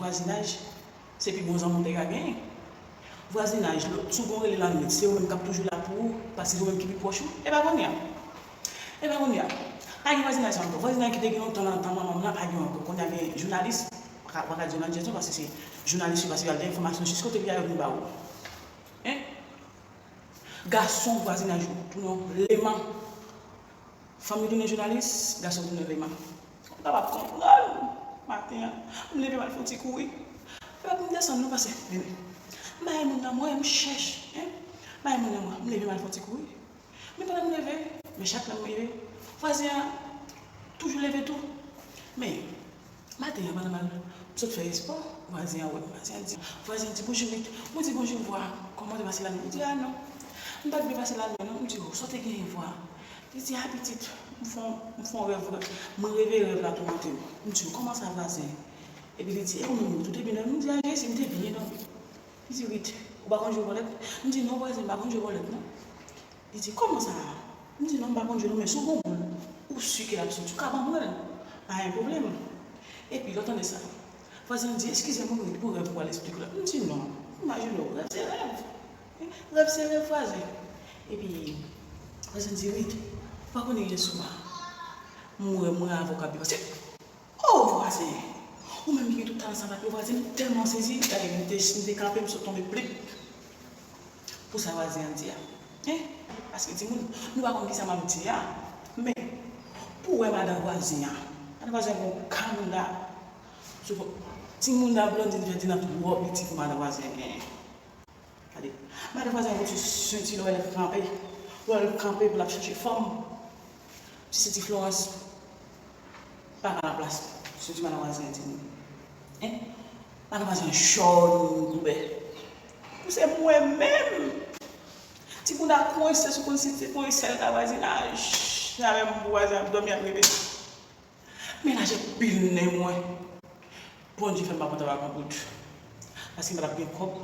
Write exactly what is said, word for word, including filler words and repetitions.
vwazinaj, se pi bon zanmi w te ka genyen. Vwazinaj, lè, si w gon rele lannwit, se yo menm k ap toujou la pou ou, paske se yo menm ki pi pwòch ou. E pa kounye a. E pa kounye a. Pa gen vwazinaj sa ankò. Vwazinaj ki te gen lontan nan tan manman m nan, pa gen ankò. Kounye a gen jounalis, pa ka, pa ka di yo nan djèz non, paske se jounalis yo, paske y al de enfòmasyon jis kote li a, yo vin ba ou. Hein? Gason vwazinaj ou tounen leman. Fanm yo tounen jounalis, gason tounen leman. Ou kapab konprann. Maten an, m leve m al fè yon ti kouri. Fòk m desann non, paske, men, m pa gen moun nan mwen, m chèch, hein. M pa gen moun nan mwen, m leve m al fè yon ti kouri. Men pandan m leve, men chak lè m leve, vwazen an toujou leve tou. Men, maten an, pandan m al, m sot fè espò, vwazen an wè m, vwazen an di, vwazen an di, "Bonjou, Wit." Mwen di, "Bonjou, vwa, kòman te pase lannwit?" Li di, "A non, m pa t byen pase lannwit non." M di, "O, sa w te genyen, vwa?" Li di, "A, pitit, m fè yon, m fè yon rèv, m reve rèv la toumante m." M di, "Kòman sa, vwazen?" Epi li di, "E ou menm, Wit, ou te byen dòmi?" M di, "A, Jesi, m te byen dòmi." Li di, "Wit, ou pa konn jwe bòlèt?" M di, "Non, vwazen, m pa konn jwe bòlèt non." Li di, "Kòman sa?" M di, "Non, m pa konn jwe non, men si w gon moun, ou si ke l ap soti, ou ka ban mwen l. Pa gen pwoblèm." Epi, lè w tande sa, vwazen an di, "Eskize m, wi, pou rèv ou pral esplike la." M di, "Non, imajine w, rèv se rèv. Rèv se rèv, vwazen." Epi, vwazen an di, "Wit, ou pa konnen yè swa, mwen, mwen avè w k ap byen pase." O vwazen! Ou menm ki gen tout talan sa pa t yo vwazen, m tèlman sezi, gade m te, m te kanpe, m sot tonbe plip. Pou sa vwazen an di a. Hein? Paske timoun, nou pa konn kisa m ap di a. Men, pou wè madan vwazen an. Madan vwazen an gon ka mounda. Sou timoun da blondin fè di nan twò piti pou madan vwazen an genyen. Gade, madan vwazen an fouti senti l wè l kanpe. Wè l kanpe pou l ap chache fanm. Ti senti Florence pa ka nan plas. Senti madan vwazen an di, hein? Madan vwazen an jòn koubè. Pou se mwen menm. Ti bouda kwense sou konn si te kwense l nan vwazinaj. Avè m pou vwazen ap dòmi ap reve. Men laj anpil nen mwen. Bondye fè m pa pran tabak an poud. Paske m pa t ap gen kòb